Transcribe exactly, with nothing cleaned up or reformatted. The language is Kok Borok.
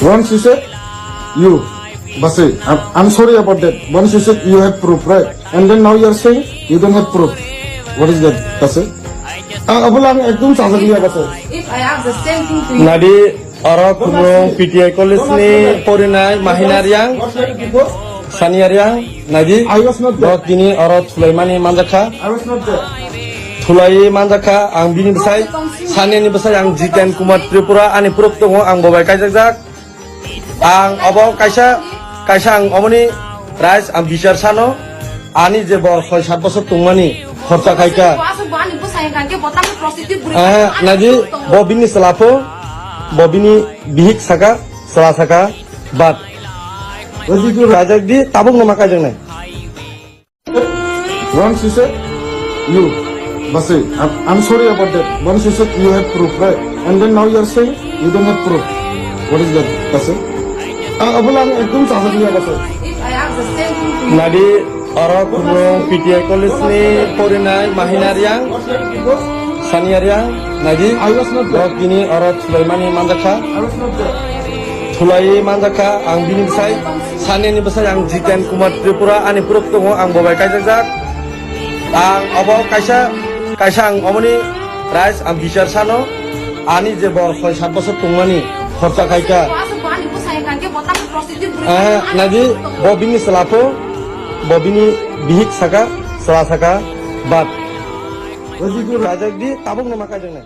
Once you said you, Basi, I'm, I'm sorry about that. Once you said you have proof, right? And then now you are saying you don't have proof. What is that, Basi? Ah, abo lang ekdom sajak liya, Basi. If I ask the same thing to you. Nadi, oro khulung P T I college ni porinai Mahina Riang, Sania Riang, nadi. I was not there. Bo tini oro thulaimani manjakha. I was not there. Thulai manjakha, ang bini bwsai, Sania ni bwsai, ang Jiten Kumar Tripura, ani proof tongo, ang bo bai kaijakjak. Ang obo kaisa, kaisa ang oboni rights ang bichar sano, ani je bo soi sat bosor tongmani khorcha khaika. Ah, naji, bo bini chwla pho, bo bini bihik saka, chwla saka, but kaijakdi, tabukno ma kaijaknai. Once you said you, Basi, I'm, I'm sorry about that. Once you said you have proof, right? And then now you are saying you don't have proof. What is that, Basi? Ah, abo lang ekdom sajak liya, Basi. If I ask the same thing to you. Nadi, oro khulung P T I college ni porinai Mahina Riang, Sania Riang, nadi. I was not there. Bo tini oro thulaimani manjakha. I was not there. Thulai manjakha, ang bini bwsai, Sania ni bwsai, ang Jiten Kumar Tripura, ani proof tongo, ang bo bai kaijakjak. Ang obo kaisa, kaisa ang oboni rights ang bichar sano, ani je bo soi sat bosor tongmani khorcha khaika. Ah, naji, bo bini chwla pho, bo bini bihik saka, chwla saka, but kaijakdi, tabukno ma kaijaknai.